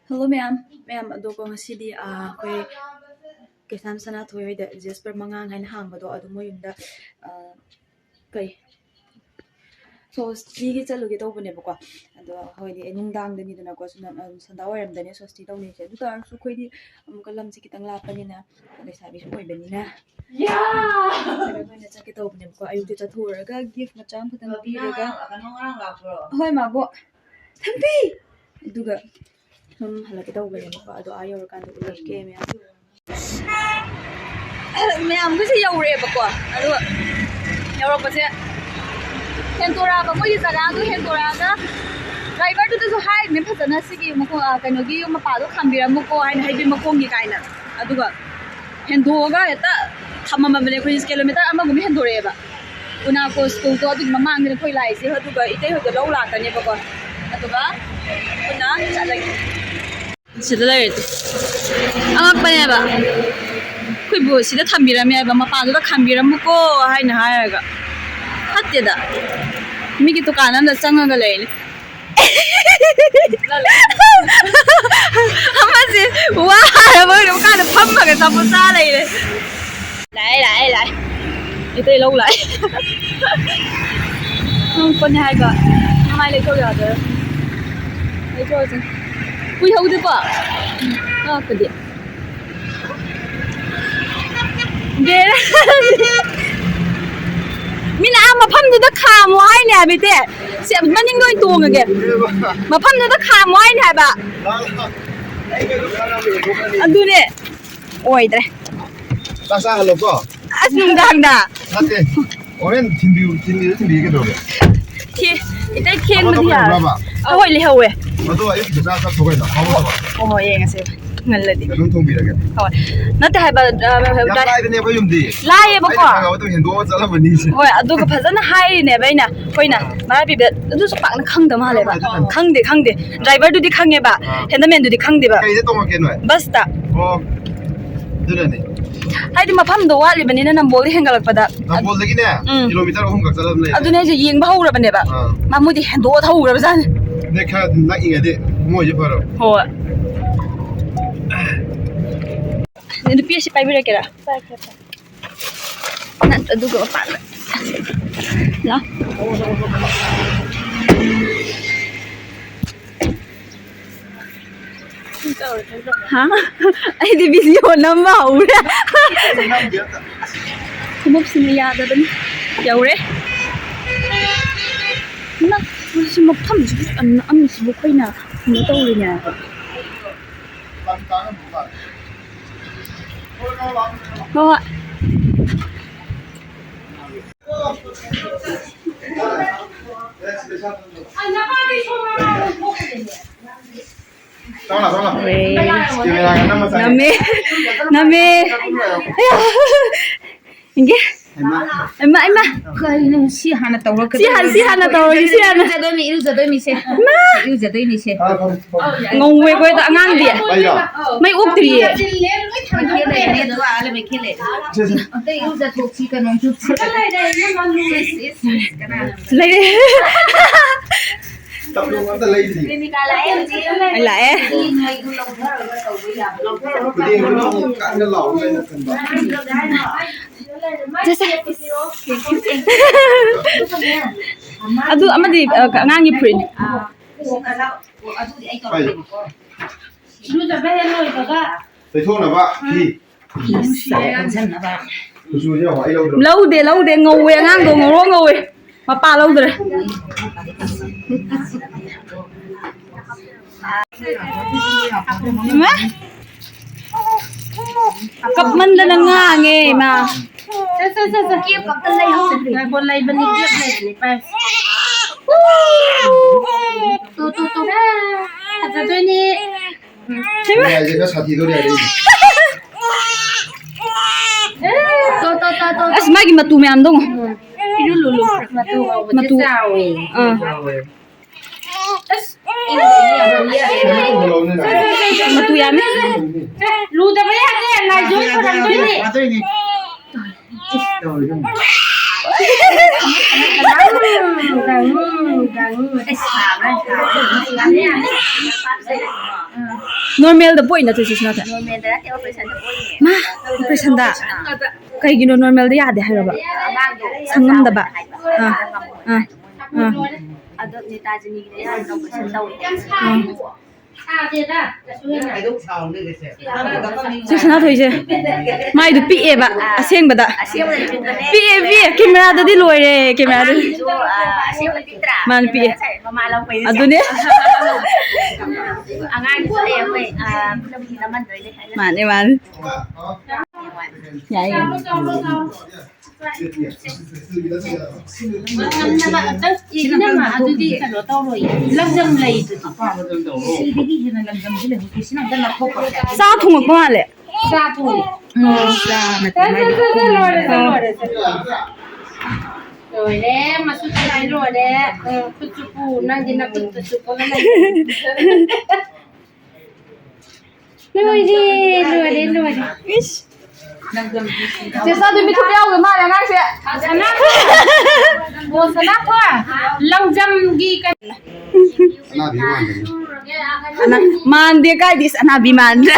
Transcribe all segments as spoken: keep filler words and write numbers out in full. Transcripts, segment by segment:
Hello ꯃꯌꯥꯝ꯫ ꯃꯌꯥꯝ, ꯑꯗꯣ ꯀꯣ, ꯉꯁꯤꯗꯤ, ꯑ, ꯑꯩꯈꯣꯏ ꯀꯩꯁꯥꯝ ꯁꯅꯥꯊꯣꯏ ꯍꯣꯏꯗ, ꯖꯦꯁꯄꯔ ꯃꯉꯥꯡ ꯍꯥꯏꯅ ꯍꯥꯡꯕꯗꯣ, ꯑꯗꯨ ꯃꯣꯏ ꯌꯨꯝꯗ, ꯑ, ꯀꯩ, ꯁꯣꯁꯇꯤꯒꯤ ꯆꯠꯂꯨꯒꯦ ꯇꯧꯕꯅꯦꯕꯀꯣ꯫ ꯑꯗꯣ ꯑꯩꯈꯣꯏꯗꯤ ꯅꯨꯡꯗꯥꯡꯗꯅꯤꯗꯅꯀꯣ, ꯁꯨꯝ, ꯑ, ꯁꯟꯗꯥ ꯋꯥꯏꯔꯝꯗꯅꯦ ꯁꯣꯁꯇꯤ ꯇꯧꯅꯩꯁꯦ꯫ ꯑꯗꯨ ꯇꯥꯔꯁꯨ ꯑꯩꯈꯣꯏꯗꯤ ꯑꯃꯨꯛꯀ ꯂꯝꯁꯦ ꯈꯤꯇꯪ ꯂꯥꯞꯄꯅꯤꯅ, ꯂꯩꯁꯥꯕꯤꯁꯨ ꯑꯣꯏꯕꯅꯤꯅ, ꯌꯥ! ꯑꯗꯣ ꯑꯩꯈꯣꯏꯅ ꯆꯠꯀꯦ ꯇꯧꯕꯅꯦꯕꯀꯣ꯫ ꯑꯌꯨꯛꯇ ꯆꯠꯊꯣꯛꯎꯔꯒ ꯒꯤꯐ ꯃꯆꯥ ꯑꯃꯈꯛꯇꯪ ꯄꯤꯔꯒ, ꯀꯩꯅꯣ ꯉꯔꯥꯡ ꯂꯥꯛꯄ꯭ꯔꯣ? ꯍꯣꯏ, ꯃꯥꯕꯣ꯫ ꯊꯝꯕꯤ! ꯑꯗꯨꯒ ꯁꯨꯝ ꯍꯜꯂꯛꯀꯦ ꯇꯧꯕꯅꯦꯕꯀꯣ꯫ ꯑꯗꯣ ꯑꯥ ꯌꯧꯔꯀꯥꯟꯗ ꯎꯠꯂꯛꯀꯦ ꯃꯌꯥꯝ꯫ ꯃꯌꯥꯝꯒꯤꯁꯦ ꯌꯧꯔꯛꯑꯦꯕꯀꯣ꯫ ꯑꯗꯣ ꯌꯧꯔꯛꯄꯁꯦ ꯍꯦꯟꯗꯣꯔꯛꯑꯕ, ꯃꯣꯏꯒꯤ ꯖꯒꯥꯗꯣ ꯍꯦꯟꯗꯣꯔꯛꯑꯒ ꯗ꯭ꯔꯥꯏꯚꯔꯗꯨꯗꯁꯨ ꯍꯥꯏꯔꯤꯅꯦ ꯐꯖꯅ, ꯁꯤꯒꯤ ꯃꯈꯣꯡ, ꯑ, ꯀꯩꯅꯣꯒꯤ ꯃꯄꯥꯗꯣ ꯈꯥꯝꯕꯤꯔꯝꯃꯨꯀꯣ ꯍꯥꯏꯅ, ꯍꯥꯏꯗꯤ ꯃꯈꯣꯡꯒꯤ ꯀꯥꯏꯅ꯫ ꯑꯗꯨꯒ ꯍꯦꯟꯗꯣꯛꯑꯒ ꯍꯦꯛꯇ ꯊꯝꯃꯝꯃꯕꯅꯦ꯫ ꯑꯩꯈꯣꯏ ꯀꯤꯂꯣꯃꯤꯇꯔ ꯑꯃꯒꯨꯝꯕ ꯍꯦꯟꯗꯣꯔꯛꯑꯦꯕ꯫ ꯎꯅꯥꯀꯣ ꯁ꯭ꯀꯨꯜꯗꯣ ꯑꯗꯨꯒꯤ ꯃꯃꯥꯡꯗꯅꯦ ꯑꯩꯈꯣꯏ ꯂꯥꯛꯏꯁꯦ꯫ ꯑꯗꯨꯒ ꯏꯇꯩ ꯍꯣꯏꯗ ꯂꯧ ꯂꯥꯛꯀꯅꯦꯕꯀꯣ꯫ ꯑꯗꯨꯒ ꯄꯨꯟꯅ ꯆꯠꯂꯒꯦ꯫ ꯁꯤꯗ ꯂꯩꯔꯗꯤ ꯑꯉꯛꯄꯅꯦꯕ꯫ ꯑꯩꯈꯣꯏꯕꯨ ꯁꯤꯗ ꯊꯝꯕꯤꯔꯝꯃꯦ ꯍꯥꯏꯕ, ꯃꯄꯥꯟꯗꯨꯗ ꯈꯥꯝꯕꯤꯔꯝꯃꯨꯀꯣ ꯍꯥꯏꯅ ꯍꯥꯏꯔꯒ꯫ ꯐꯠꯇꯦꯗ꯫ ꯃꯤꯒꯤ ꯗꯨꯀꯥꯟ ꯑꯃꯗ ꯆꯪꯉꯒ ꯂꯩꯔꯦ꯫ ꯑꯃꯁꯦ ꯋꯥꯔꯕ ꯀꯩꯅꯣꯝ ꯀꯥꯟꯗ ꯐꯝꯃꯒ ꯑꯆꯥꯄꯣꯠ ꯆꯥ ꯂꯩꯔꯦ꯫ ꯂꯥꯛꯑꯦ, ꯂꯥꯛꯑꯦ, ꯂꯥꯛꯑꯦ꯫ ꯏꯇꯩ ꯂꯧ ꯂꯥꯛꯑꯦ꯫ ꯅꯪ ꯀꯣꯟꯅꯦ ꯍꯥꯏꯕ꯫ ꯃꯃꯥꯏ ꯂꯩꯊꯣꯛ ꯌꯥꯗꯣꯏꯔꯥ? ꯂꯩꯊꯣꯛꯑꯁꯦ꯫ ꯀꯨꯏꯍꯧꯗꯦꯀꯣ? ꯂꯥꯛꯄꯗꯤ꯫ ꯕꯦꯔꯥ꯫ ꯃꯤꯅ ꯑꯥ ꯃꯐꯝꯗꯨꯗ ꯈꯥꯝꯃꯣ ꯍꯥꯏꯅꯦ ꯍꯥꯏꯕ, ꯏꯇꯩ꯫ ꯁꯦ, ꯃꯅꯤꯡꯗ ꯑꯣꯏꯅ ꯇꯣꯡꯉꯒꯦ꯫ ꯃꯐꯝꯗꯨꯗ ꯈꯥꯝꯃꯣ ꯍꯥꯏꯅꯦ ꯍꯥꯏꯕ꯫ ꯑꯗꯨꯅꯦ꯫ ꯑꯣꯏꯗ꯭ꯔꯦ꯫ ꯆꯥꯛ ꯆꯥꯍꯜꯂꯣꯀꯣ꯫ ꯑꯁ, ꯅꯨꯡꯗꯥꯡꯗ꯫ ꯅꯠꯇꯦ꯫ ꯍꯣꯔꯦꯟ ꯊꯤꯟꯕꯤꯌꯨ, ꯊꯤꯟꯕꯤꯌꯨ, ꯊꯤꯟꯕꯤꯒꯦ ꯀꯩꯗꯧꯔꯒꯦ? ꯊꯤ-, ꯏꯇꯩ ꯈꯦꯡꯕꯗꯤ ꯑꯃ ꯌꯥꯔꯣꯏ꯫ ꯂꯩꯍꯧꯔꯕ? ꯑꯍꯣꯏ, ꯂꯩꯍꯧꯋꯦ꯫ ꯑꯗꯣ ꯑꯌꯨꯛꯀꯤꯗ ꯆꯥ ꯆꯥꯊꯣꯛ ꯀꯩꯅꯣ, ꯍꯥꯎꯅꯕ꯫ ꯍꯣꯏ, ꯍꯣꯏ, ꯌꯦꯡꯉꯁꯦ꯫ ꯉꯜꯂꯗꯤ꯫ ꯀꯩꯅꯣꯝ ꯊꯣꯡꯕꯤꯔꯒꯦ꯫ ꯍꯣꯏ꯫ ꯅꯠꯇꯦ ꯍꯥꯏꯕ, ꯑ, ꯌꯥꯝ ꯗ꯭ꯔꯥꯏ-, ꯂꯥꯏꯕꯅꯦ ꯑꯩꯈꯣꯏ ꯌꯨꯝꯗꯤ꯫ ꯂꯥꯏꯌꯦꯕꯀꯣ꯫ ꯑꯩꯅ ꯈꯪꯉꯕ ꯑꯗꯨꯝ ꯍꯦꯟꯗꯣꯛꯑ ꯆꯠꯂꯝꯃꯅꯤ ꯁꯦ꯫ ꯍꯣꯏ, ꯑꯗꯨꯒ ꯐꯖꯅ ꯍꯥꯏꯔꯤꯅꯦꯕ ꯑꯩꯅ, ꯑꯩꯈꯣꯏꯅ꯫ ꯑꯥ꯫ ꯚꯔꯥ ꯄꯤꯕꯗ ꯑꯗꯨꯁꯨ ꯄꯥꯛꯅ ꯈꯪꯗꯕ ꯃꯥꯜꯂꯦꯕ꯫ ꯈꯪꯉꯝꯃꯣꯏ ꯑꯗꯨꯅ꯫ ꯈꯪꯗꯦ, ꯈꯪꯗꯦ꯫ ꯗ꯭ꯔꯥꯏꯚꯔꯗꯨꯗꯤ ꯈꯪꯉꯦꯕ꯫ ꯑꯥ꯫ ꯍꯦꯟꯗꯃꯦꯟꯗꯨꯗꯤ ꯈꯪꯗꯦꯕ꯫ ꯀꯩꯗ ꯇꯣꯡꯉꯛꯀꯦ ꯅꯣꯏ? ꯕꯁꯇ꯫ ꯑꯣ꯫ ꯑꯗꯨꯅꯅꯦ꯫ ꯍꯥꯏꯗꯤ ꯃꯐꯝꯗꯣ ꯋꯥꯠꯂꯤꯕꯅꯤꯅ ꯅꯝꯕꯣꯜꯗ ꯍꯦꯟꯒꯠꯂꯛꯄꯗ꯫ ꯅꯝꯕꯣꯜꯗꯒꯤꯅꯦ, ꯎꯝ꯫ ꯀꯤꯂꯣꯃꯤꯇꯔ ꯑꯍꯨꯝ ꯈꯛ ꯆꯠꯂꯕ ꯂꯩꯔꯦ꯫ ꯑꯗꯨꯅꯦ ꯍꯥꯏꯁꯦ, ꯌꯦꯡꯕ ꯍꯧꯔꯕꯅꯦꯕ꯫ ꯑꯥ꯫ ꯃꯥ ꯃꯣꯏꯗꯤ ꯍꯦꯟꯗꯣꯛꯑ ꯊꯧꯈ꯭ꯔꯕꯖꯥꯠꯅꯤ꯫ ꯅꯣꯏ ꯈꯔ ꯅꯛꯏꯉꯩꯗꯤ꯫ ꯃꯣꯏꯁꯦ ꯐꯔꯕ? ꯍꯣꯏ꯫ ꯅꯨꯄꯤ ꯑꯁꯤ ꯄꯥꯏꯕꯤꯔꯛꯀꯦꯔꯥ? ꯅꯠ-, ꯑꯗꯨꯒ ꯃꯄꯥꯟꯗ꯫ ꯂꯥꯎ꯫ ꯍꯥ? ꯑꯩꯗꯤ ꯚꯤꯗꯤꯑꯣ ꯅꯝꯕ ꯍꯧꯔꯦ꯫ ꯈꯣꯡꯎꯞꯁꯤꯅ ꯌꯥꯗꯕꯅꯤ꯫ ꯌꯧꯔꯦ꯫ ꯅꯛꯄꯁꯤ ꯃꯐꯝꯁꯤꯕꯨ ꯌꯥꯝ ꯅꯛꯑꯝꯃꯤꯁꯤꯕꯨ ꯑꯩꯈꯣꯏꯅ ꯀꯩꯅꯣ ꯇꯧꯔꯤꯅꯦ ꯍꯥꯏꯕ꯫ ꯍꯣꯏ ꯍꯣꯏ꯫ ꯅꯝꯃꯦ꯫ ꯅꯝꯃꯦ꯫ ꯏꯟꯒꯦ꯫ ꯏꯃꯥ, ꯏꯃꯥ꯫ ꯀꯩꯅꯣ ꯁꯤ ꯍꯥꯟꯅ ꯇꯧꯔꯛꯀꯗꯣꯏꯅꯤ? ꯁꯤ ꯍꯥꯟ-, ꯁꯤ ꯍꯥꯟꯅ ꯇꯧꯔꯒꯦ, ꯁꯤ ꯍꯥꯟꯅ꯫ ꯏꯔꯨꯖꯗꯣꯏꯅꯤ, ꯏꯔꯨꯖꯗꯣꯏꯅꯤꯁꯦ꯫ ꯏꯃꯥ! ꯏꯔꯨꯖꯗꯣꯏꯅꯤꯁꯦ꯫ ꯉꯧꯋꯦꯀꯣ ꯑꯗꯣ ꯑꯉꯥꯡꯗꯤ꯫ ꯃꯩꯔꯣ? ꯃꯩ ꯑꯣꯛꯇ꯭ꯔꯤꯌꯦ꯫ ꯃꯩꯈꯦꯠ ꯂꯩꯔꯦ, ꯑꯗꯣ ꯑꯥꯗ ꯃꯩꯈꯦꯠ ꯂꯩꯔꯦ꯫ ꯁꯦ, ꯁꯦ꯫ ꯑꯝꯇ ꯏꯔꯨꯖꯊꯣꯛꯁꯤ ꯀꯩꯅꯣꯝ ꯆꯨꯞꯁꯤ꯫ ꯏꯁ, ꯏꯁ, ꯏꯁ, ꯀꯅꯥꯅꯣ? ꯂꯩꯔꯦ꯫ ꯇꯞꯂꯣ ꯑꯝꯇ ꯂꯩꯗ꯭ꯔꯤ꯫ ꯑꯩ ꯂꯥꯛꯑꯦ꯫ ꯈꯨꯗꯦꯡꯗꯨꯅ ꯑꯃꯨꯛ ꯀꯟꯅ ꯂꯥꯎꯔꯒ ꯑꯩꯅ ꯈꯟꯕ꯫ ꯁꯦ, ꯁꯦ꯫ ꯑꯗꯨ ꯑꯃꯗꯤ, ꯑ, ꯑꯉꯥꯡꯒꯤ ꯐꯨꯔꯤꯠꯅꯤ꯫ ꯀꯩ? ꯏꯔꯨꯖꯕ ꯍꯦꯛ ꯂꯣꯏꯕꯒ꯫ ꯇꯩꯊꯣꯛꯅꯕ ꯐꯤ꯫ ꯀꯨꯆꯨꯁꯦ ꯌꯦꯡꯉꯣ, ꯑꯩ ꯂꯧꯗ꯭ꯔꯕ? ꯂꯧꯗꯦ, ꯂꯧꯗꯦ꯫ ꯉꯧꯋꯦ ꯑꯉꯥꯡꯗꯣ, ꯉꯧꯔꯣꯛ ꯉꯧꯋꯦ꯫ ꯃꯄꯥ ꯂꯧꯗ꯭ꯔꯦ꯫ ꯏꯃꯥ! ꯀꯞꯃꯟꯗꯅ ꯉꯥꯡꯉꯦ ꯏꯃꯥ꯫ ꯁꯦ, ꯁꯦ, ꯁꯦ, ꯁꯦ꯫ ꯀꯦꯞ ꯑꯝꯇ ꯂꯩꯍꯧꯗ꯭ꯔꯤ꯫ ꯉꯥꯏꯈꯣ, ꯂꯩꯕꯅꯤ, ꯀꯦꯞ ꯂꯩꯕꯅꯤ, ꯄꯥꯏ꯫ ꯇꯨ, ꯇꯨ, ꯇꯨ꯫ ꯐꯖꯗꯣꯏꯅꯤ꯫ ꯍꯩꯃꯥ! ꯅꯤꯡꯉꯥꯏꯁꯦ ꯈꯔ ꯁꯥꯊꯤꯗꯣꯔꯦ ꯑꯗꯩꯗꯤ꯫ ꯇꯣ, ꯇꯣ, ꯇꯣ, ꯇꯣ꯫ ꯑꯁ, ꯃꯥꯒꯤ ꯃꯇꯨ ꯃꯌꯥꯝꯗꯣ ꯌꯦꯡꯉꯣ꯫ ꯏꯔꯨ ꯂꯨꯂꯨ꯫ ꯃꯇꯨ ꯉꯧꯕꯁꯦ ꯃꯇꯨ꯫ ꯆꯥꯎꯋꯦ꯫ ꯑꯥ꯫ ꯑꯁ꯫ ꯃꯇꯨ ꯌꯥꯝꯃꯦ꯫ ꯂꯨꯗꯕ ꯌꯥꯗꯦ꯫ ꯂꯥꯏꯖꯣꯏ ꯐꯔꯝꯗꯣꯏꯅꯦ꯫ ꯋꯥꯗꯣꯏꯅꯦ꯫ ꯒꯥꯡꯉꯨ, ꯒꯥꯡꯉꯨ, ꯒꯥꯡꯉꯨ꯫ ꯑꯁ, ꯁꯥꯕ꯭ꯔꯥ? ꯅꯣꯔꯃꯦꯜꯗ ꯄꯣꯛꯏ ꯅꯠꯇ꯭ꯔꯣ ꯁꯤꯁꯤꯅ? ꯅꯣꯔꯃꯦꯜꯗ ꯅꯠꯇꯦ, ꯑꯣꯄꯔꯦꯁꯟꯗ ꯄꯣꯛꯏꯅꯦ꯫ ꯃꯥ, ꯑꯣꯄꯔꯦꯁꯟꯗ? ꯑꯥ꯫ ꯀꯩꯒꯤꯅꯣ ꯅꯣꯔꯃꯦꯜꯗ ꯌꯥꯗꯦ ꯍꯥꯏꯔꯕ? ꯑꯉꯥꯡꯗꯣ ꯁꯪꯉꯝꯗꯕ? ꯍꯥꯏꯕ꯫ ꯑꯥ, ꯑꯥ, ꯑꯥ꯫ ꯑꯗꯣ ꯅꯦꯇꯥꯖꯤꯅꯤꯒꯤꯗ ꯌꯥꯝꯅ ꯑꯣꯄꯔꯦꯁꯟ ꯇꯧꯋꯦ꯫ ꯑꯥ꯫ ꯆꯦ ꯁꯅꯥꯊꯣꯏꯁꯦ ꯃꯥꯏꯗꯨ ꯄꯤꯛꯑꯦꯕ ꯑꯁꯦꯡꯕꯗ꯫ ꯑꯁꯦꯡꯕꯗꯗꯤ ꯄꯤꯛꯄꯅꯦ꯫ ꯄꯤꯛꯑꯦ, ꯄꯤꯛꯑꯦ꯫ ꯀꯦꯃꯦꯔꯥꯗꯗꯤ ꯂꯣꯏꯔꯦ, ꯀꯦꯃꯦꯔꯥꯗꯗꯤ꯫ ꯑꯉꯥꯡꯒꯤꯁꯨ, ꯑ, ꯑꯁꯦꯡꯕꯗ ꯄꯤꯛꯇ꯭ꯔꯥ? ꯃꯥꯅ ꯄꯤꯛꯑꯦ꯫ ꯉꯁꯥꯏ ꯃꯃꯥ ꯂꯧꯕꯩꯗ ꯑꯗꯨꯅꯦ꯫ ꯑꯉꯥꯡꯒꯤꯁꯨ ꯂꯩ ꯑꯩꯈꯣꯏ, ꯑ, ꯐꯤꯂꯝꯒꯤ ꯅꯝꯍꯟꯗꯣꯏꯅꯦ ꯍꯥꯏꯅ꯫ ꯃꯥꯅꯦ, ꯃꯥꯅꯦ꯫ ꯌꯥꯏꯌꯦ꯫ ꯏꯅꯝꯃ, ꯑꯗꯨꯗꯤ ꯀꯩꯅꯣ ꯇꯧꯔꯣꯏ꯫ ꯂꯪꯖꯝ ꯂꯩꯗꯨꯗꯤ꯫ ꯁꯤꯗꯒꯤ ꯍꯦꯟꯅ ꯂꯪꯖꯝꯗꯤ ꯂꯩꯍꯧꯗꯦ꯫ ꯁꯤꯅ ꯑꯝꯇ ꯂꯧꯊꯣꯛꯈꯣ꯫ ꯆꯥ ꯊꯣꯡꯉꯛꯄ ꯃꯥꯜꯂꯦ꯫ ꯆꯥ ꯊꯣꯡꯉꯤ꯫ ꯎꯝ, ꯆꯥ ꯅꯠꯇꯦ, ꯆꯥ, ꯃꯥꯏꯗꯤ ꯆꯥ, ꯆꯥ, ꯂꯣꯏꯔꯦ, ꯆꯥ, ꯂꯣꯏꯔꯦ, ꯆꯥ, ꯂꯣꯏꯔꯦ꯫ ꯂꯣꯏꯔꯦ, ꯃꯆꯨ ꯊꯥꯏ ꯂꯣꯏꯔꯦ꯫ ꯎꯝ, ꯈꯨꯠꯁꯨ ꯄꯨ, ꯅꯪꯗꯤ ꯅꯈꯨꯠꯇꯨꯁꯨ ꯄꯨ ꯂꯩ꯫ ꯂꯣꯏꯔꯦ, ꯂꯣꯏꯔꯦ, ꯂꯣꯏꯔꯦ꯫ ꯏꯁ꯫ ꯆꯦ ꯆꯥꯟꯗꯤ ꯃꯤꯊꯨꯞ ꯌꯥꯎꯗ ꯃꯥꯜꯂꯦ ꯑꯉꯥꯡꯁꯦ꯫ ꯁꯅꯥ-, ꯑꯣ, ꯁꯅꯥꯊꯣꯏ, ꯂꯪꯖꯝꯒꯤ ꯀꯩ-, ꯑꯅꯥ-, ꯃꯥꯟꯗꯦ ꯀꯥꯏꯗꯤ ꯏꯁ ꯑꯅꯥꯕꯤ ꯃꯥꯟꯗ꯭ꯔꯦ꯫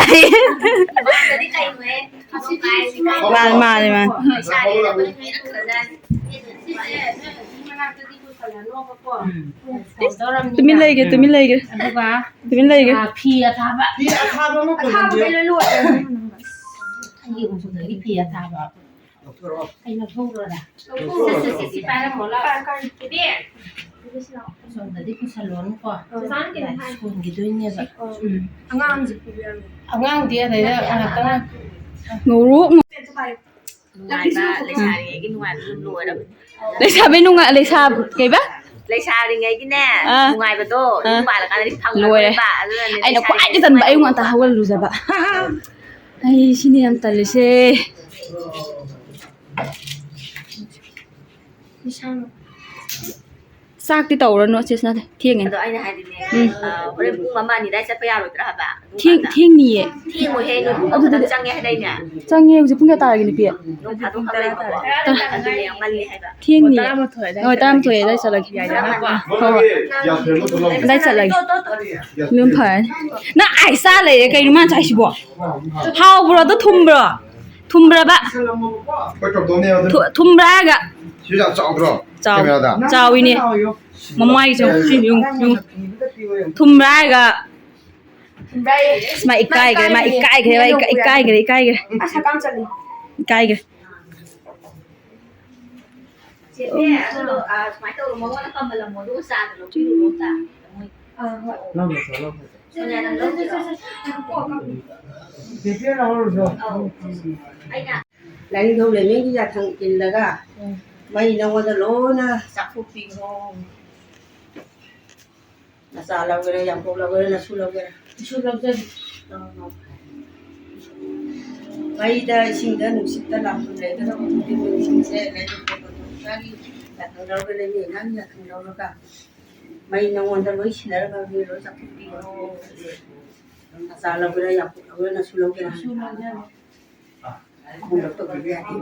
ꯃꯥꯅꯦ, ꯃꯥꯅꯦ, ꯃꯥꯅꯦ꯫ ꯎꯝ꯫ ꯇꯨꯃꯤꯟ ꯂꯩꯒꯦ, ꯇꯨꯃꯤꯟ ꯂꯩꯒꯦ꯫ ꯑꯗꯨꯒ ꯇꯨꯃꯤꯟ ꯂꯩꯒꯦ꯫ ꯑꯥ, ꯐꯤ ꯑꯊꯥꯕ꯫ ꯐꯤ ꯑꯊꯥꯕ ꯑꯃ ꯄꯨꯔꯛꯑꯣ꯫ ꯑꯩꯒꯤ ꯎꯄꯨꯗꯒꯤ ꯐꯤ ꯑꯊꯥꯕ꯫ ꯂꯧꯊꯣꯔꯛꯑꯣ꯫ ꯑꯩ ꯂꯧꯊꯣꯛꯎꯔꯣꯔꯥ? ꯂꯧꯊꯣꯛꯎꯔꯣ꯫ ꯁꯤ, ꯁꯤ, ꯁꯤ, ꯁꯤ ꯄꯥꯏꯔꯝꯃꯣ, ꯂꯥꯛꯑꯣ꯫ ꯏꯕꯦꯝ꯫ ꯑꯁꯣꯝꯗꯗꯤ ꯄꯨꯁꯜꯂꯣꯅꯨꯀꯣ꯫ ꯆꯦꯆꯥꯅ ꯀꯩꯅꯣ ꯍꯥꯏ꯫ ꯁꯣꯟꯈꯤꯗꯣꯏꯅꯦꯕ꯫ ꯎꯝ꯫ ꯑꯉꯥꯡꯁꯦ ꯄꯨꯕꯤꯔꯝꯃꯦ꯫ ꯑꯉꯥꯡꯗꯤ ꯑꯗꯩꯗ ꯉꯥꯏꯍꯥꯛꯇꯪ ꯉꯧꯔꯣꯛ ꯉꯧ-, ꯅꯨꯡꯉꯥꯏꯕ, ꯂꯩꯁꯥꯔꯤꯉꯩꯒꯤ ꯅꯨꯡꯉꯥꯏꯕꯗꯨ ꯂꯣꯏꯔꯕꯅꯤ꯫ ꯂꯩꯁꯥꯕꯤ ꯅꯨꯡꯉꯥꯏ-, ꯂꯩꯁꯥ-, ꯀꯩꯕ? ꯂꯩꯁꯥꯔꯤꯉꯩꯒꯤꯅꯦ, ꯑꯥ꯫ ꯅꯨꯡꯉꯥꯏꯕꯗꯣ ꯑꯥ꯫ ꯌꯨꯝ ꯄꯥꯜꯂꯀꯥꯟꯗꯗꯤ ꯂꯣꯏꯔꯦ꯫ ꯐꯪꯉꯔꯣꯏꯕ꯫ ꯑꯗꯨꯅꯅꯦ ꯑꯩꯅ ꯂꯩꯁꯥꯔꯤꯉꯩ ꯈ꯭ꯋꯥꯏꯗꯒꯤ ꯇꯟꯕ ꯑꯌꯨꯛ ꯉꯟꯇꯥ ꯍꯧꯒꯠꯂꯨꯖꯕ꯫ ꯑꯩ ꯁꯤꯅꯦ ꯌꯥꯝ ꯇꯜꯂꯤꯁꯦ꯫ ꯆꯥꯛꯇꯤ ꯇꯧꯔꯅꯨ, ꯆꯦꯁꯅꯥꯗ ꯊꯦꯡꯉꯦ꯫ ꯑꯗꯣ ꯑꯩꯅ ꯍꯥꯏꯗꯤꯅꯦ, ꯎꯝ꯫ ꯑ, ꯍꯣꯔꯦꯟ ꯄꯨꯡ ꯑꯃ ꯑꯅꯤꯗꯥꯏ ꯆꯠꯄ ꯌꯥꯔꯣꯏꯗ꯭ꯔꯥ ꯍꯥꯏꯕ? ꯑꯗꯨ ꯊꯦꯡ- ꯀꯥꯟꯗ? ꯊꯦꯡꯅꯤꯌꯦ꯫ ꯊꯦꯡꯉꯣꯏꯍꯦ, ꯅꯣꯏ ꯄꯨꯡ ꯑꯗꯨꯗꯤ- ꯑꯃꯈꯛꯇꯪ ꯆꯪꯉꯦ ꯍꯥꯏꯗꯥꯏꯅꯦ? ꯆꯪꯉꯦ ꯍꯧꯖꯤꯛ꯫ ꯄꯨꯡ ꯀꯌꯥ ꯇꯥꯔꯒꯦ, ꯅꯨꯄꯤ? ꯅꯣꯡ ꯐꯥꯗꯣꯛ ꯈꯛ ꯂꯩꯕꯀꯣ꯫ ꯑꯗꯨꯅꯦ, ꯌꯥꯝ ꯉꯜꯂꯤ ꯍꯥꯏꯕ꯫ ꯊꯦꯡꯅꯤꯌꯦ꯫ ꯇꯔꯥꯃꯥꯊꯣꯏ ꯑꯗꯥꯏ ꯍꯣꯏ, ꯆꯠꯂꯒꯦ꯫ ꯇꯔꯥꯃꯥꯊꯣꯏ ꯑꯗꯥꯏ ꯆꯠꯂꯒꯦ꯫ ꯌꯥꯏꯗꯅꯀꯣ? ꯍꯣꯏ, ꯍꯣꯏ꯫ ꯑꯗꯥꯏ ꯆꯠꯂꯒꯦ꯫ ꯑꯗꯨꯝ ꯐꯔꯅꯤ꯫ ꯅꯪ ꯑꯥꯏꯁ ꯆꯥ ꯂꯩꯔꯦ ꯀꯩꯅꯣ ꯃꯥꯅ ꯆꯥꯏꯁꯤꯕꯣ? ꯍꯥꯎꯕ꯭ꯔꯣ? ꯑꯗꯣ ꯊꯨꯝꯕ꯭ꯔꯣ? ꯊꯨꯝꯕ꯭ꯔꯕ? ꯑꯩꯈꯣꯏ ꯇꯧꯗꯧꯅꯦ ꯑꯗꯨ꯫ ꯊꯨ- ꯊꯨꯝꯕ꯭ꯔꯥ ꯍꯥꯏꯒ? ꯁꯤ ꯌꯥꯝ ꯆꯥꯎꯗ꯭ꯔꯣ? ꯆꯥꯎ- ꯀꯦꯃꯦꯔꯥꯗ? ꯆꯥꯎꯏꯅꯦ꯫ ꯃꯃꯥꯏꯁꯦ ꯌꯨꯡ- ꯌꯨꯡ- ꯊꯨꯝꯕ꯭ꯔꯥ ꯍꯥꯏꯒ? ꯑꯁ, ꯃꯥ ꯏꯀꯥꯏꯈ꯭ꯔꯦ, ꯃꯥ ꯏꯀꯥꯏꯈ꯭ꯔꯦ, ꯃꯥ ꯏꯀꯥꯏ- ꯏꯀꯥꯏꯈ꯭ꯔꯦ, ꯏꯀꯥꯏꯈ꯭ꯔꯦ꯫ ꯑꯁ, ꯍꯛꯀꯥꯝ ꯆꯠꯂꯤ꯫ ꯏꯀꯥꯏꯈ꯭ꯔꯦ꯫ ꯆꯦꯅꯦ, ꯑꯗꯨꯗꯣ, ꯑ, ꯁꯨꯃꯥꯏꯅ ꯇꯧꯔꯣ, ꯃꯉꯣꯟꯗ ꯀꯝꯍꯜꯂꯝꯃꯣ, ꯑꯗꯨꯒ ꯆꯥꯗꯣ ꯂꯧꯕꯤꯔꯨꯔꯣ ꯑꯝꯇ꯫ ꯃꯣꯏ ꯑꯥ, ꯍꯣꯏ꯫ ꯁꯣꯅꯤꯌꯥ, ꯅꯪ ꯂꯧꯔꯨꯆꯣ꯫ ꯑꯧ꯫ ꯑꯩꯅ ꯂꯥꯏꯅꯤꯡꯊꯧ ꯂꯩꯃꯦꯝꯒꯤ ꯌꯥꯊꯪ ꯏꯜꯂꯒ ꯃꯩ ꯅꯉꯣꯟꯗ ꯂꯣꯏꯅ ꯆꯥꯛꯊꯣꯛꯄꯤꯈ꯭ꯔꯣ꯫ ꯅꯆꯥ ꯂꯧꯒꯦꯔꯥ, ꯌꯥꯝꯄꯣꯛ ꯂꯧꯒꯦꯔꯥ, ꯅꯁꯨ ꯂꯧꯒꯦꯔꯥ? ꯏꯁꯨ ꯂꯧꯖꯒꯦ꯫ ꯃꯩꯗ, ꯏꯁꯤꯡꯗ, ꯅꯨꯡꯁꯤꯠꯇ ꯂꯥꯛꯐꯝ ꯂꯩꯒꯗꯕ ꯈꯨꯗꯤꯡꯃꯛꯁꯤꯡꯁꯦ ꯂꯩꯔꯨ ꯈꯣꯠꯄ ꯌꯥꯊꯪ ꯂꯧꯔꯒ ꯂꯩꯃꯦꯝ ꯅꯪ ꯌꯥꯊꯪ ꯂꯧꯔꯒ ꯃꯩ ꯅꯉꯣꯟꯗ ꯂꯣꯏ ꯁꯤꯟꯅꯔꯝꯃꯕꯅꯤ, ꯂꯣꯏ ꯆꯥꯛꯊꯣꯛꯄꯤꯈ꯭ꯔꯣ꯫ ꯅꯆꯥ ꯂꯧꯒꯦꯔꯥ, ꯌꯥꯝꯄꯣꯛ ꯂꯧꯒꯦꯔꯥ, ꯅꯁꯨ ꯂꯧꯒꯦꯔꯥ? ꯏꯁꯨ ꯂꯧꯖꯒꯦ꯫ ꯑꯍꯨꯝꯂꯛ ꯇꯧꯕꯤꯕ ꯌꯥꯗꯦ꯫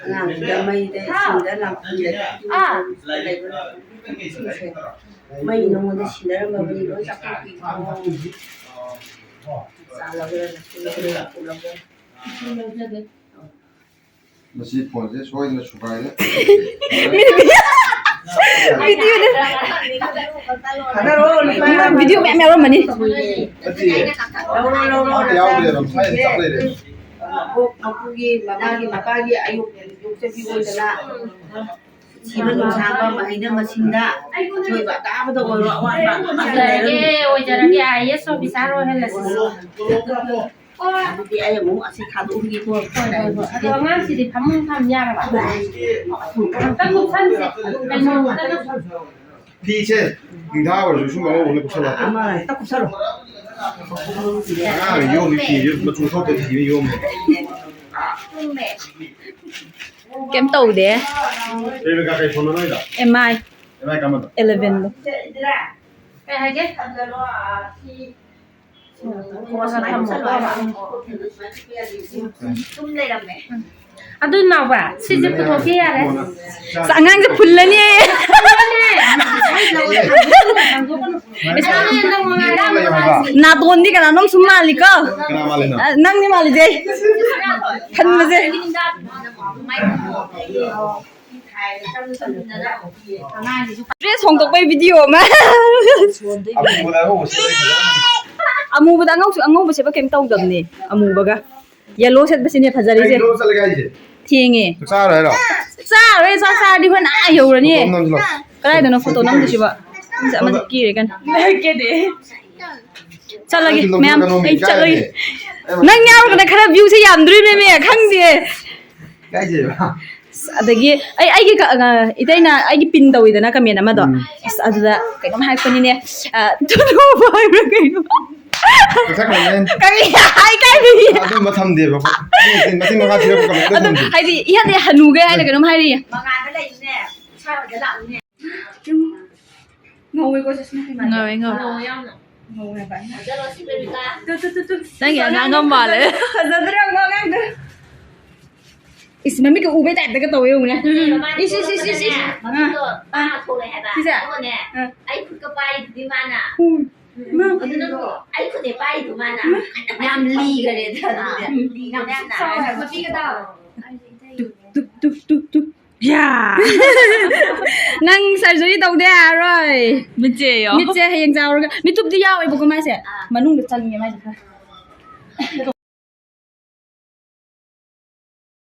ꯑꯉꯥꯡꯁꯤꯗ ꯃꯩꯗ, ꯏꯁꯤꯡꯗ, ꯂꯥꯡꯐꯝꯗ ꯂꯩꯕ ꯏꯁꯤꯡꯁꯦ ꯃꯩ ꯅꯉꯣꯟꯗ ꯁꯤꯟꯅꯔꯝꯃꯕꯅꯤ, ꯂꯣꯏ ꯆꯥꯊꯣꯛꯄꯤꯈ꯭ꯔꯣ꯫ ꯆꯥ ꯂꯧꯒꯦꯔꯥ, ꯂꯐꯨ ꯂꯧꯒꯦꯔꯥ, ꯂꯐꯨ ꯂꯧꯒꯦꯔꯥ? ꯏꯁꯤꯡ ꯂꯧꯖꯒꯦ꯫ ꯃꯁꯤ ꯐꯣꯟꯁꯦ ꯁꯣꯏꯗꯅ ꯁꯨꯒꯥꯏꯔꯦ꯫ ꯚꯤꯗꯤꯑꯣꯗ ꯚꯤꯗꯤꯑꯣ ꯃꯌꯥꯝ ꯌꯥꯎꯔꯝꯃꯅꯤ꯫ ꯅꯠꯇꯦ, ꯑꯝꯇ ꯌꯥꯎꯗ꯭ꯔꯦꯕ, ꯃꯁꯥꯏ ꯑꯗꯨꯝ ꯆꯞ ꯂꯩꯔꯦ꯫ ꯃꯄꯨ- ꯃꯄꯨꯒꯤ, ꯃꯃꯥꯒꯤ, ꯃꯄꯥꯒꯤ ꯑꯌꯨꯛ ꯌꯣꯛꯆꯕꯤ ꯑꯣꯏꯗꯅ ꯁꯤꯕ ꯅꯨꯡꯁꯥꯕ ꯃꯍꯩꯅ ꯃꯁꯤꯡꯗ ꯑꯆꯣꯏꯕ ꯑꯇꯥꯕꯗ ꯑꯣꯏꯔꯣ, ꯑꯋꯥꯠꯄ ꯑꯃꯠꯇ ꯂꯩꯔꯅꯨ꯫ ꯑꯣꯏꯖꯔꯒꯦ, ꯑꯣꯏꯖꯔꯒꯦ, ꯑꯥꯏ ꯑꯦꯁ ꯑꯣꯐꯤꯁꯥꯔ ꯑꯣꯏꯍꯜꯂꯁꯤ꯫ ꯑꯗꯨꯗꯤ ꯑꯩ ꯑꯃꯨꯛ ꯑꯁꯤ ꯊꯥꯗꯣꯛꯑꯝꯒꯦꯀꯣ꯫ ꯍꯣꯏ, ꯍꯣꯏ, ꯍꯣꯏ꯫ ꯑꯗꯣ ꯑꯉꯥꯡꯁꯤꯗꯤ ꯐꯃꯨꯡ ꯊꯝ ꯌꯥꯔꯕ? ꯑꯝꯇ ꯀꯨꯞꯁꯟꯁꯦ꯫ ꯀꯩꯅꯣ, ꯑꯝꯇ ꯀꯨꯞꯁꯟꯁꯦ꯫ ꯐꯤꯁꯦ ꯅꯤꯡꯊꯥ ꯑꯣꯏꯔꯁꯨ ꯁꯨꯝ ꯑꯉꯧꯕ ꯑꯃ ꯀꯨꯞꯁꯜꯂꯣ꯫ ꯑꯃ ꯍꯦꯛꯇ ꯀꯨꯞꯁꯜꯂꯣ꯫ ꯑꯉꯥꯡꯅ ꯌꯣꯝꯃꯤ ꯐꯤꯁꯦ ꯃꯆꯨ ꯊꯣꯛꯇꯕ ꯐꯤꯅ ꯌꯣꯝꯃꯦ꯫ ꯀꯩꯝ ꯇꯧꯗꯦ꯫ ꯀꯩ ꯀꯩ ꯐꯣꯟꯅꯣ ꯅꯣꯏꯗ? ꯑꯦꯝ ꯑꯥꯏ ꯑꯦꯝ ꯑꯥꯏ ꯀꯔꯝꯕꯗꯣ? ꯑꯦꯂꯦꯚꯦꯟꯗꯣ꯫ ꯀꯩ ꯍꯥꯏꯒꯦ? ꯊꯝꯖꯜꯂꯣ, ꯑꯥ, ꯁꯤ ꯁꯨꯝ ꯂꯩꯔꯝꯃꯦ꯫ ꯑꯗꯨ ꯅꯥꯎꯕ, ꯁꯤꯁꯦ ꯄꯨꯊꯣꯛꯀꯦ ꯌꯥꯔꯦ꯫ ꯑꯁ, ꯑꯉꯥꯡꯁꯦ ꯐꯨꯜꯂꯅꯤ꯫ ꯅꯥꯇꯣꯟꯗꯤ ꯀꯅꯥꯅꯣꯝ ꯁꯨꯝ ꯃꯥꯜꯂꯤꯀꯣ꯫ ꯀꯅꯥ ꯃꯥꯜꯂꯤꯅꯣ? ꯑ, ꯅꯪꯅꯤ ꯃꯥꯜꯂꯤꯁꯦ꯫ ꯈꯟꯕꯁꯦ꯫ ꯗ꯭ꯔꯦꯁ ꯍꯣꯡꯗꯣꯛꯄꯩ ꯚꯤꯗꯤꯑꯣ ꯑꯃ꯫ ꯑꯃꯨꯕꯗ ꯑꯉꯧꯕ ꯁꯦꯠꯂꯗꯤ ꯐꯖꯅꯤ꯫ ꯑꯃꯨꯕꯗ ꯑꯉꯧꯕ, ꯑꯉꯧꯕ ꯁꯦꯠꯄ ꯀꯩꯝ ꯇꯧꯗꯕꯅꯦ꯫ ꯑꯃꯨꯕꯒ ꯌꯦꯂꯣ ꯁꯦꯠꯄꯁꯤꯅꯦ ꯐꯖꯔꯤꯁꯦ꯫ ꯀꯩꯅꯣ ꯆꯠꯂꯒꯦ ꯍꯥꯏꯁꯦ? ꯊꯦꯡꯉꯦ꯫ ꯆꯥꯛ ꯆꯥꯔꯣꯏ ꯍꯥꯏꯔꯣ? ꯆꯥꯔꯣꯏ, ꯆꯥꯛ ꯆꯥꯔꯗꯤ ꯍꯣꯔꯦꯟ ꯑꯥ ꯌꯧꯔꯅꯤ꯫ ꯐꯣꯇꯣ ꯑꯃ ꯅꯝꯁꯤꯜꯂꯣ꯫ ꯀꯗꯥꯏꯗꯅꯣ ꯐꯣꯇꯣ ꯅꯝꯗꯣꯏꯁꯤꯕꯣ? ꯑꯃꯁꯦ, ꯑꯃꯁꯦ ꯀꯤꯔꯦ ꯀꯟꯅ꯫ ꯆꯠꯂꯒꯦ ꯑꯩꯁꯨ ꯃꯌꯥꯝ, ꯂꯧꯊꯣꯛꯀꯅꯣꯃꯤ, ꯑꯩ ꯆꯠꯂꯒꯦ꯫ ꯏꯀꯥꯏꯔꯦ꯫ ꯅꯪ ꯌꯥꯎꯔꯒꯅ ꯈꯔ ꯚ꯭ꯌꯨꯁꯦ ꯌꯥꯝꯗꯣꯔꯤꯕꯅꯦꯃꯦ, ꯈꯪꯗꯦ꯫ ꯏꯀꯥꯏꯖꯩꯕ꯫ ꯑꯁ, ꯑꯗꯒꯤ ꯑꯩ, ꯑꯩꯒꯤ ꯀ-, ꯑ, ꯏꯇꯩꯅ ꯑꯩꯒꯤ ꯄꯤꯟ ꯇꯧꯋꯤꯗꯅ ꯀꯃꯦꯟ ꯑꯃꯗꯣ꯫ ꯎꯝ꯫ ꯑꯁ, ꯑꯗꯨꯗ ꯀꯩꯅꯣꯝ ꯍꯥꯏꯔꯛꯄꯅꯤꯅꯦ꯫ ꯑ, ꯊꯨꯅꯧꯕ ꯍꯥꯏꯕ꯭ꯔꯥ ꯀꯩꯅꯣ? ꯀꯛꯊꯠꯈ꯭ꯔꯕꯅꯦ꯫ ꯀꯔꯤ? ꯍꯥꯏ ꯀꯥꯏꯗꯒꯤ? ꯑꯗꯨꯝꯕ ꯊꯝꯗꯦꯕ꯫ ꯃꯆꯤꯟ, ꯃꯆꯤꯟ ꯃꯈꯥ ꯊꯤꯔꯛꯄ ꯀꯃꯦꯟ ꯑꯝꯇ ꯑꯗꯨꯝ ꯊꯝꯗꯦ꯫ ꯍꯥꯏꯗꯤ ꯏꯍꯟꯗꯤ ꯍꯅꯨꯒꯦ ꯍꯥꯏꯅ ꯀꯩꯅꯣꯝ ꯍꯥꯏꯔꯤꯌꯦ꯫ ꯉꯧꯋꯦꯀꯣ ꯁꯤꯁꯤꯅ ꯀꯩꯅꯣ? ꯉꯧꯋꯦ, ꯉꯧꯋꯦ꯫ ꯉꯧꯋꯦ ꯍꯥꯏꯕ꯫ ꯅꯪꯒꯤ ꯑꯉꯥꯡ ꯑꯃ ꯃꯥꯜꯂꯦ꯫ ꯐꯖꯗ꯭ꯔꯥ ꯑꯉꯥꯡꯗꯣ? ꯏꯁ, ꯃꯃꯤꯠꯀ ꯎꯕꯩ ꯇꯥꯏꯞꯇꯒ ꯇꯧꯋꯦ ꯌꯦꯡꯉꯨꯅꯦ꯫ ꯏꯁ, ꯏꯁ, ꯏꯁ, ꯏꯁ, ꯏꯁ꯫ ꯑꯥ, ꯑꯥ꯫ ꯁꯤꯁꯦ? ꯑꯥ꯫ ꯑꯩ ꯈꯨꯠꯀ ꯄꯥꯏꯔꯤꯗꯨꯗꯤ ꯃꯥꯅ꯫ ꯎꯝ꯫ ꯑꯗꯨ ꯅꯪꯗꯣ ꯑꯩ ꯈꯨꯠꯅꯦ ꯄꯥꯏꯔꯤꯗꯣ ꯃꯥꯅ꯫ ꯌꯥꯝ ꯂꯤꯈꯔꯦ ꯑꯗꯨꯗꯤ꯫ ꯌꯥꯝ ꯁꯥꯎ ꯍꯥꯏꯕ꯫ ꯇꯨꯞ, ꯇꯨꯞ, ꯇꯨꯞ, ꯇꯨꯞ꯫ ꯌꯥ! ꯅꯪ ꯁꯔꯖꯔꯤ ꯇꯧꯗ ꯌꯥꯔꯣꯏ꯫ ꯃꯤꯠꯆꯦꯌꯣ꯫ ꯃꯤꯠꯁꯦ ꯍꯌꯦꯡ ꯆꯥꯎꯔꯒ, ꯃꯤꯠꯇꯨꯞꯇꯤ ꯌꯥꯎꯋꯦꯕꯀꯣ ꯃꯥꯏꯁꯦ꯫ ꯃꯅꯨꯡꯗ ꯆꯪꯉꯦ ꯃꯥꯏꯁꯦ ꯈꯔ꯫